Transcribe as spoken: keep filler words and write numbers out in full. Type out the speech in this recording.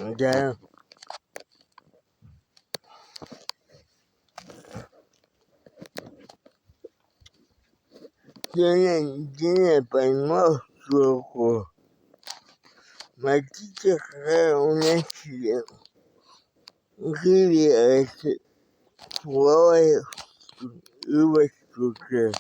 Да. Сёння день поймал сурку. Матице хэ унэсьлэн. Гиви эсэ туалай ывэс чучэ.